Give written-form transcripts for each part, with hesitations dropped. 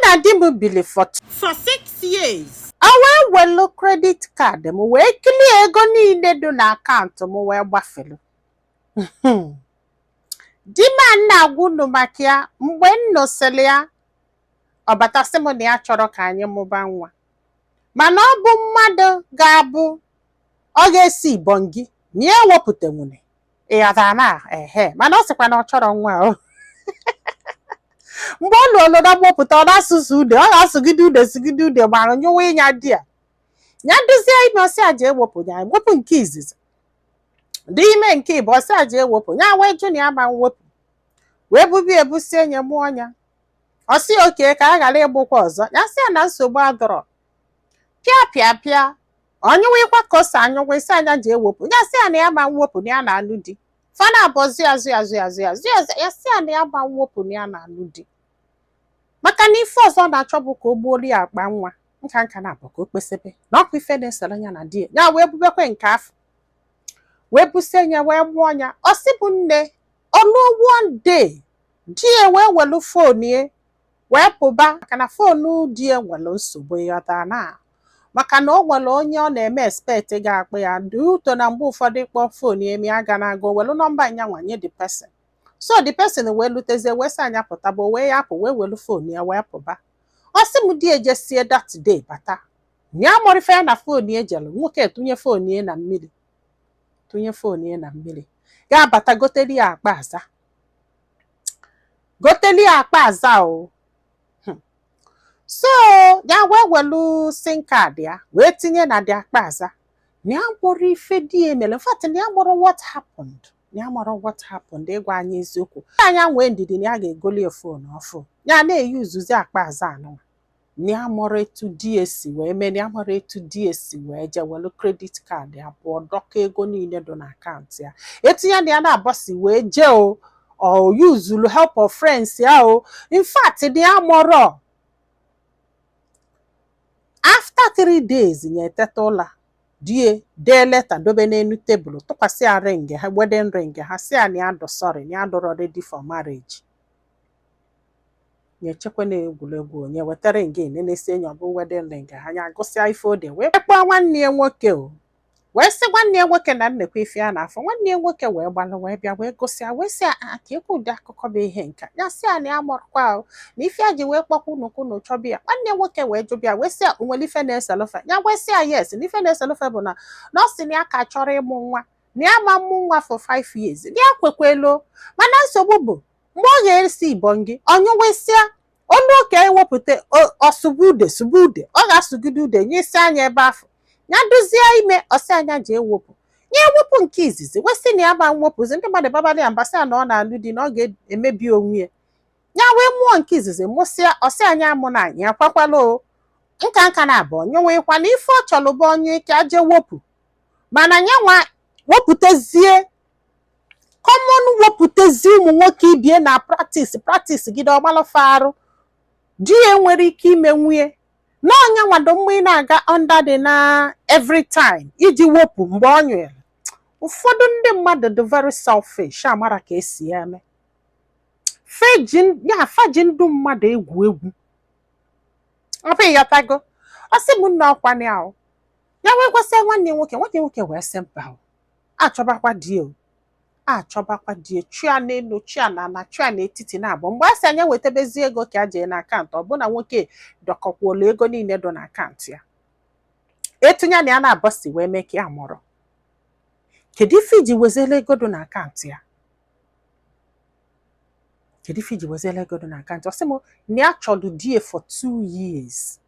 na di m bili for For 6 years. O wee welu credit card m wee clear ego niile dị na account m wee gbafelu. Di m a na-agwa unu maka ya, mgbe m nụsịrị ya, ọ batasị m na ya chọrọ ka anyị mụba nwa, mana ọ bụ mmadụ ga-abụ ọ ga-esi ibongi na ya ewepụtanwune, ịghọtara na ehe, mana ọ sịkwa na ọ chọrọ nwa o. Mgbe ọ lụrụ na mgbapụta, ọ na-asụsụ ude, ọ ga-asụgide ude, sụgide ude, gbara nyụwa ịnya di ya. Ya duzie ime, ọsị aja ewepụ ya, wepụ nke izizi. Dị ime nke ịbụ, ọsị aja ewepụ ya, wee jụ na ya ma mwepụ, wee bubi ebusie nye mụọ ya. Ọsị oke ka a ghara ịgbụkwa ọzọ. Ya sị ya na nsogbu adọrọ. Pịa pịa pịa, ọnyụwịkwa ka o si anyụwa isi anya ji ewepụ ya, sị ya na ya ma mwepụ, na ya na-alụ di. Fana abụọ zụ ya, zụ ya, zụ ya, zụ ya, zụ ya, ya sị ya na ya ma mwepụ, na ya na-alụ di, maka na ife ọzọ ọ na-achọ bụ ka o gbuolu ya akpa nwa nka nka na abụ ka o kpesebe na ọkwa ife na-esere ya na di ya. Ya wee bubekwe nke afọ, wee busie ya, wee mụọ ya. Ọ sị bụ nne, ọlụọ one day, di ya wee welu phone ya wee pụba, maka na phone di ya nwere nsogbu, ịghọta na maka na o nwere onye ọ na-eme expect ga-akpọ ya dị ụtọ na mgbe ụfọdụ ịkpọ phone ya eme aga na aga, o welu number nyanwa nye the person. So the person wee lutezie, wee sị anya pụtaba, o wee ya apụ, wee welu phone ya wee pụba. Ọ sị m di ejesie that day bata, ya mụrụ ife ya na phone ya jelu. Nwoke tụnye phone ya na mmiri, tụnye phone ya na mmiri, ga-abata goteli ya akpa aza, goteli ya akpa aza o. So ya wee welu SIM card ya wee tinye na dị akpa aza na ya gwọrọ ife di ya emere. In fact, na ya gbọrọ what happened, na ya mara what happened. Ịgwa anyị eziokwu, anya nwee ndidi na ya ga-egoli ya phone ọfụ ya na-eyi uzuzi akpa aza anụnwa, na ya mara etu di ya si wee mee, na ya mara etu di ya si wee jee welu credit card ya pụọ, dọka ego niile dị na account ya, etu ya na ya na-abọ si wee jee o, ọ yuzulu help of friends ya o. In fact, na ya mọrọ. After 3 days, ya eteta ụla, die dee letter dobe n'elu tebụl, tụkwasị ya ring ha, wedding ring ha, si ya na ya dụ sorry, na ya dụrọ ready for marriage. Ya echekwa na egwuregwu, onye weta ring nenesi enyi, ọ bụ wedding ring ha. Ya gụsịa ife ode, wee kpọọ nwanne ya nwoke o, wee sị nwanne ya nwoke na nnekwa ife ya na-afọ. Nwanne ya nwoke wee gbalụ wee bịa, wee gụsịa, wee sị a ka ekwu ụdị akụkọ bụ ihe nka. Ya sị ya na ya mụrụkwa o, na ife ya ji wee kpọkwa unu unu chọba ya. Nwanne ya nwoke wee jụbịa, wee sị ya o nwere ife na-eselufe. Ya wee sị ya yes, na ife na-eselufe bụ na ọ sị na ya ka chọrọ ịmụ nwa, na ya ma mụ nwa for 5 years, na ya kwekwelo, mana nsogbu bụ mgbe ọ ga-esi ibongi ọnyụwesịa olu oke ewepụta ọsụgbu ude, sụgbu ude, ọ ga-asụgide ude nyesi anya ebe afọ. Ya duzie ime, ọsị anya ji ewepụ ya, ewepụ nke izizi, wesị na ya ma mwepụzi. Ndị mmadụ babara ya mbasị ya na ọ na-alụ di, na ọ ga-emebi onwe ya. Ya wee mụọ nke izizi, mụsịa, ọsị anya amụ na anyị akwakwala o nka nka na abụọ nyụnwekwa na ife ọ chọrọ bụ onye ike aje wepụ, mana nyanwa wepụtazie common, wepụtazie ụmụ nwoke ibie na practice practice gide ọgbalụfa arụ. Di ya nwere ike ime nwunye na ọnya nwado mma ị na-aga under the na every time iji wepụ mgbe ọ nyere. Ụfọdụ ndị mmadụ dị very selfish, amara ka esi ya eme feji ya faji ndụ mmadụ egwu egwu. Ọ bụ ịghọtago? Ọ sị m nna, ọkwa ya o. Ya wee gwasịa nwanne ya nwoke, nwanne ya nwoke wee sị mba o, achọbakwa di o, achọbakwa di chụa n'elu, chụa na ala, chụa n'etiti na abụọ. Mgbe a sị anya wetabezi ego ka a jee na account, ọ bụ na nwoke dọkọkwuola ego niile dị na account ya. Etu ya na ya na-abọ si wee mee ka ya mụrụ, kedu ife iji wezela ego dị na account ya? Kedu ife iji wezela ego dị na account? Ọ sị m na ya chọrọ die for 2 years,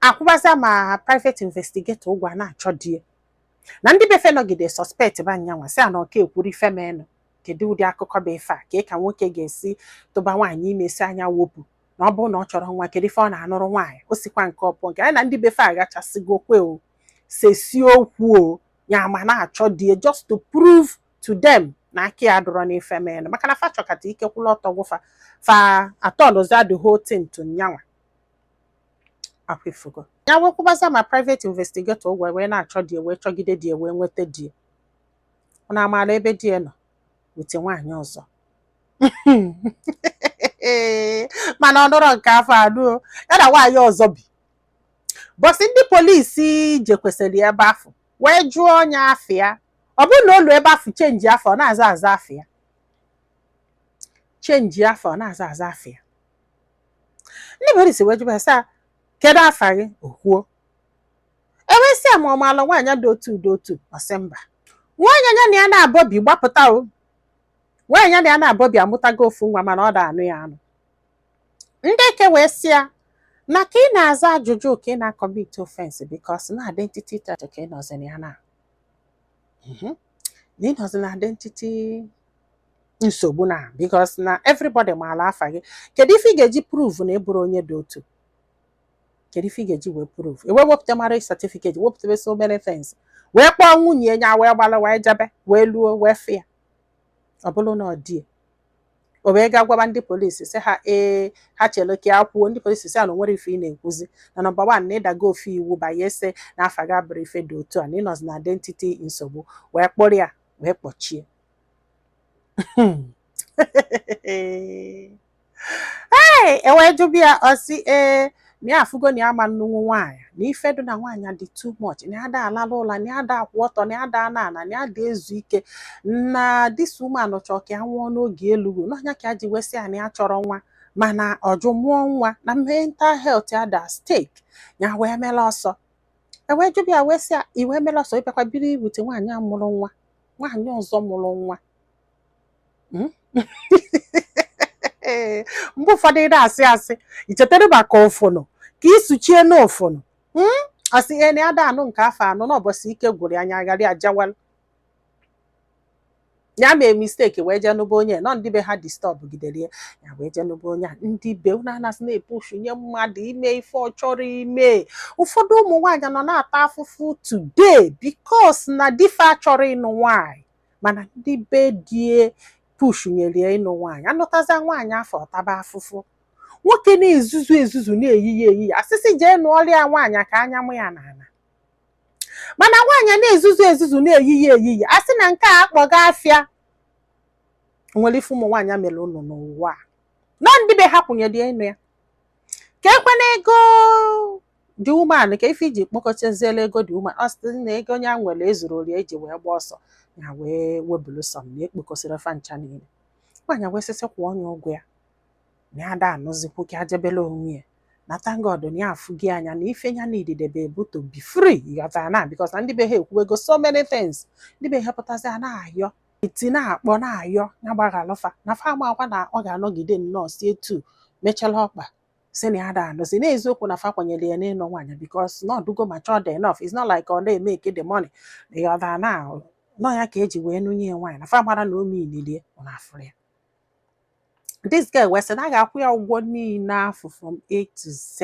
akwụbaza ma private investigator ụgwọ a na-achọ die, na ndị befe nọgide suspect ba nyanwa, sị a na ọka ekwuru ife menụ. Kedu ụdị akụkọ bụ ife a ka ị ka nwoke ga-esi tụba nwaanyị ime, si anya wopụ, na ọ bụrụ na ọ chọrọ nwa, kedu ife ọ na-anụrụ nwaanyị? O sikwa nke ọpụ nke anyị na ndị befe aghachasịgokwe o sesi okwu o, ya ma na-achọ die just to prove to them na aka ya dụrọ n'ife menụ, maka na fa chọkata ike kwụla ọtọ gwụfa fa atọnụza the whole thing to nyanwa akwa ifugo. Ya wee kwụbaza ma private investigator ụgwọ, wee na-achọ die, wee chọgide die, wee nweta die. Ọ na-amaala ebe die nọ wete nwaanyị ọzọ. Mana ọ nụrọ nke afọ anụ o. Ya na nwaanyị ọzọ bi. Bọsị ndị polisi jekwesịrị ebe afọ wee jụọ onye afọ ya. Ọ bụrụ na olu ebe afọ change afọ, ọ na-aza aza afọ ya, change afọ, ọ na-aza aza afọ ya. Ndị polisi wee jụba ya sị, "Kedu afa gị?" O kwuo. Ewesị ya ma ọ maala nwaanyị dị otu dị otu. Ọ sị mba. Nwaanyị anya na ya na-abọbi gbapụta o. Nwaanyị ya na ya na-abọbi amụtago ofu nwa, mana ọ da anụ ya anụ. Ndị eke wee sị ya na ka ị na-aza ajụjụ ka ị na-acommit offense, because na identity theft ka ị nọzi na ya, na na ị nọzi na identity nsogbu, na because na everybody maala afa gị. Kedu ife ị ga-eji prove na ị bụrụ onye dị otu? Kedu ife ị ga-eji wee prove? Ewee wepụta marriage certificate, wepụta so many things, wee kpọọ nwunye ya, wee gbara wee jebe, wee luo, wee fụ ya. Ọ bụrụ na ọ dị, o wee gaa gwaba ndị polisi, sị ha ee, ha chere ka ya kwuo. Ndị polisi sị ya na o nwere ife ị na-ekwuzi, na number one, na ịdago ofu iwu banye sị na afa gị abụrụ ife dị otu a, na ịnọzi na identity nsogbu, wee kpụrụ ya wee kpọchie. Ee, e wee jụbịa ya, ọ sị ee, na ya afụgo na ya ama nnukwu nwaanyị, na ife dị na nwaanyị dị too much, na ya da alala ụla, na ya da akwụ ọtọ, na ya da ana ana, na ya da ezu ike, na this woman chọrọ ka ya nwụọ n'oge elugo n'ọnya, ka ya ji wee sị ya na ya chọrọ nwa, mana ọjụ mụọ nwa na mental health ya da stake ya, wee mele ọsọ. E wee jụbịa, wee sị ya, i wee mele ọsọ ịbịakwa biri wute nwaanyị a mụrụ nwa, nwaanyị ọzọ mụrụ nwa. Mgbe ụfọdụ ị na-asị asị, i chetara maka ụfụnụ ka isuchie n'ụfụnụ. Asị e na ya da anụ nke afọ anọ n'ụbọchị ike gwụrụ ya, anya aghara ya jawal ya mee mistake wee jee nụba onye nọ. Ndị be ha disturb gidere ya, ya wee jee nụba onye a. Ndị be unu anasị na-epushu nye mmadụ ime ife ọ chọrọ ime. Ụfọdụ ụmụ nwaanyị nọ na-ata afụfụ today because na dife achọrọ ịnụ nwaanyị, mana ndị be die pushunyere ya ịnụ nwaanyị. Anụtaza nwaanyị afọ, ọtaba afụfụ. Nwoke na-ezuzu ezuzu, na-eyi ya eyi ya, asịsị jee nụọrọ ya nwaanyị ka anya mụ ya n'ala, mana nwaanyị na-ezuzu ezuzu, na-eyi ya eyi ya, asị na nke a akpọga afịa. Nwere ife ụmụ nwaanyị mere unu n'ụwa a nọ, ndị be ha kwụnyere ịnụ ya ka ekwe na ego dị umeanụ, ka ife iji kpọkọchaziela ego dị umeanụ. Ọ sị na ego onye a nwere ezuru ori eji wee gba ọsọ ya, wee webulu sọm na ekpokọsịrị fa ncha niile. Nwaanyị wee sịsị kwụọ onye ụgwọ ya, na ya ada anụzikwu, ka ajebela onwe ya, na thank God na ya afụghị anya na ife ya niile bụ to be free. Ịghọtara na because na ndị be ha ekwuwego so many things, ndị be ha pụtazi a na-ayọ iti na-akpọ na-ayọ ya gbaghalụfa, na fa amakwa na ọ ga-anọgide nnọọ si etu mechala ọkpa si na ya da anụzi. N'eziokwu na fa kwanyere ya n'ịnụ nwaanyị because na ọdụgo matured enough. It's not like ọ na-emeke the money. Ịghọtara na nọ ya ka eji wee nụnye ya nwaanyị, na fa mara na o minilie ọ na-afụrụ ya. This girl wee sị na a ga-akwụ ya ụgwọ niile afọ from A to Z,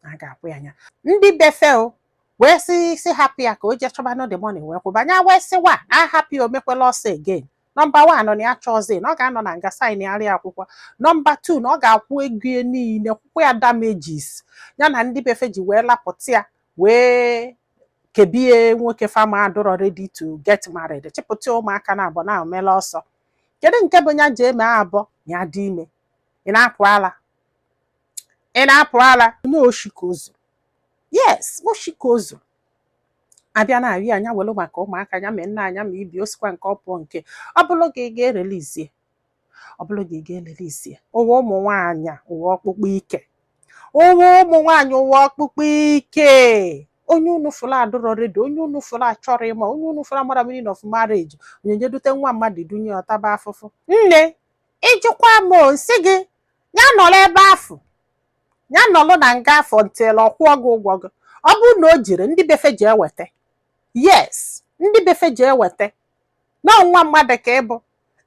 na a ga-akwụ ya. Anya ndị befe o wee sị sị hapụ ya ka o jee chọba the money wee kwụba anya. Wee sị wa na ahapụ ya, o mekwela ọsọ again. Number one, na ya chọọzi na ọ ga-anọ na nga sign arịa akwụkwọ. Number two, na ọ ga-akwụ ego ya niile, kwụkwọ ya damages ya na ndị befe ji wee lapụta ya, wee kebie nwoke fama adụrọ ready to get married, chịpụta ụmụaka na abụọ na omela ọsọ. Kedu nke bụ ya ji eme abụọ na ya dị ime? Ị na-apụ ala, ị na-apụ ala na oshi ka o zuru. Yes, oshi ka o zuru. Abịa na arị anya welu maka ụmụaka ya mee nna anya ma ibi osikwa nke ọ pụọ, nke ọ bụrụ gị ga-erelizie, ọ bụrụ gị ga-erelizie. Ụwa ụmụ nwaanyị a, ụwa ọkpụkpụ ike. Ụwa ụmụ nwaanyị, ụwa ọkpụkpụ ike. Onye unu fụrụ adụrọ ready, onye unu fụrụ achọrọ ịma, onye unu fụrụ amara meaning of marriage, onye jedute nwa mmadụ dunye ọtaba afụfụ. Nne, ịjụkwa m o, nsị gị ya nọrọ ebe afụ, ya nọrọ na nga afọ ntịla ọ kwụọ gị ụgwọ gị. Ọ bụrụ na o jiri ndị befe ji eweta, yes, ndị befe ji eweta na nwa mmadụ ka ịbụ.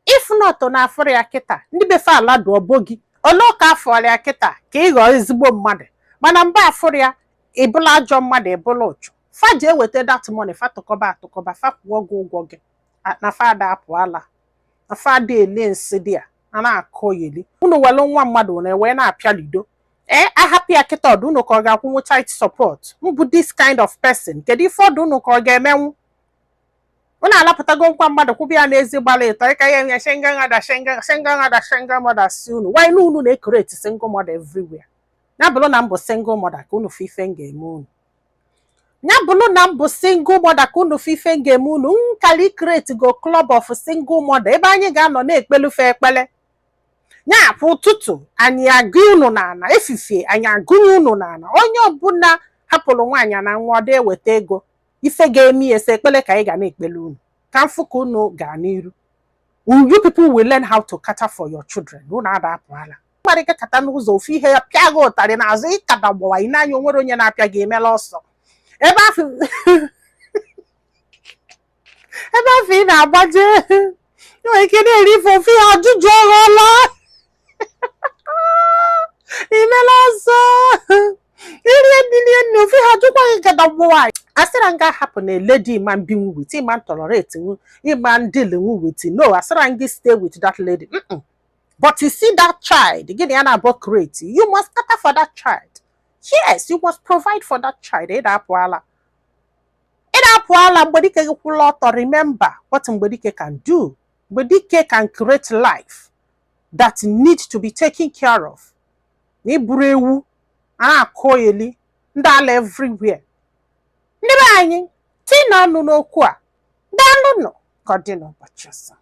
If not, na afụrụ ya kịta, ndị befe ala dụ ọbọ gị ole ka afọrọ ya kịta ka ị ghọọ ezigbo mmadụ, mana mgbe afụrụ ya, ịbụla ajọ mmadụ, ịbụla ụchụ. Fa ji eweta that money, fa tụkọba atụkọba, fa kwụọ gị ụgwọ gị. Na fa ada apụ ala, na fa ada ele nsị dị a a na-akọ yeli. Unu welu nwa mmadụ na wee na-apịa lido. Ee, ahapụ ya kịta, ọdụ unu ka ọ ga-akwụnwu child support? Mbụ this kind of person, kedu ife ọdụ unu ka ọ ga-emenwu? Unu alapụtago nkwa mmadụ kwụba ya n'ezi gbara ịtọ ịka ya enye single mother, single mother, single mother. Si unu why na unu na-ecreate single mother everywhere? Ya bụrụ na m bụ single mother, ka unu fụ ife m ga-eme unu. Ya bụrụ na m bụ single mother, ka unu fụ ife m ga-eme unu. Nkali create go club of single mother ebe anyị ga-anọ na-ekpelufe ekpele ya kwa ụtụtụ, anyị agụ unu n'ala, efifie anyị agụnye unu n'ala. Onye ọbụla hapụrụ nwaanyị na nwa, ọ dị eweta ego, ife ga-eme ya ese ekpele ka anyị ga na-ekpele unu, ka mfụ ka unu gaa n'iru. You people will learn how to cater for your children. Unu ada apụ ala mmadụ gakata n'ụzọ, ofu ihe ya pịa gị ụtarị n'azụ, ịkada gbawa ị n'anya, onwere onye na-apịa gị, emela ọsọ ebe afọ ị na-agbaje. Ị nwere ike na-eri ife, ofu ihe ọjụjụ ọghọla, imela ọsọ irie nne nne, ofu ihe ọjụkwa gị gada gbawa. Asịra nga hapụ na lady ịma mbinwu with, ịma tolerate nwu, ịma deal nwu with. No, asịra gị stay with that lady. But you see that child gịnị ya na-abụ create, you must cater for that child. Yes, you must provide for that child. Ị na-apụ ala, ị na-apụ ala. Mgbedike gị kwụla ọtọ. Remember what Mgbedike can do. Mgbedike can create life that need to be taken care of. Na ịbụrụ ewu a na-akụ eli ndị ala everywhere. Ndị be anyị, tinye ọnụ n'okwu a. Daalụnụ, ka ọ dị n'ụbọchị ọzọ.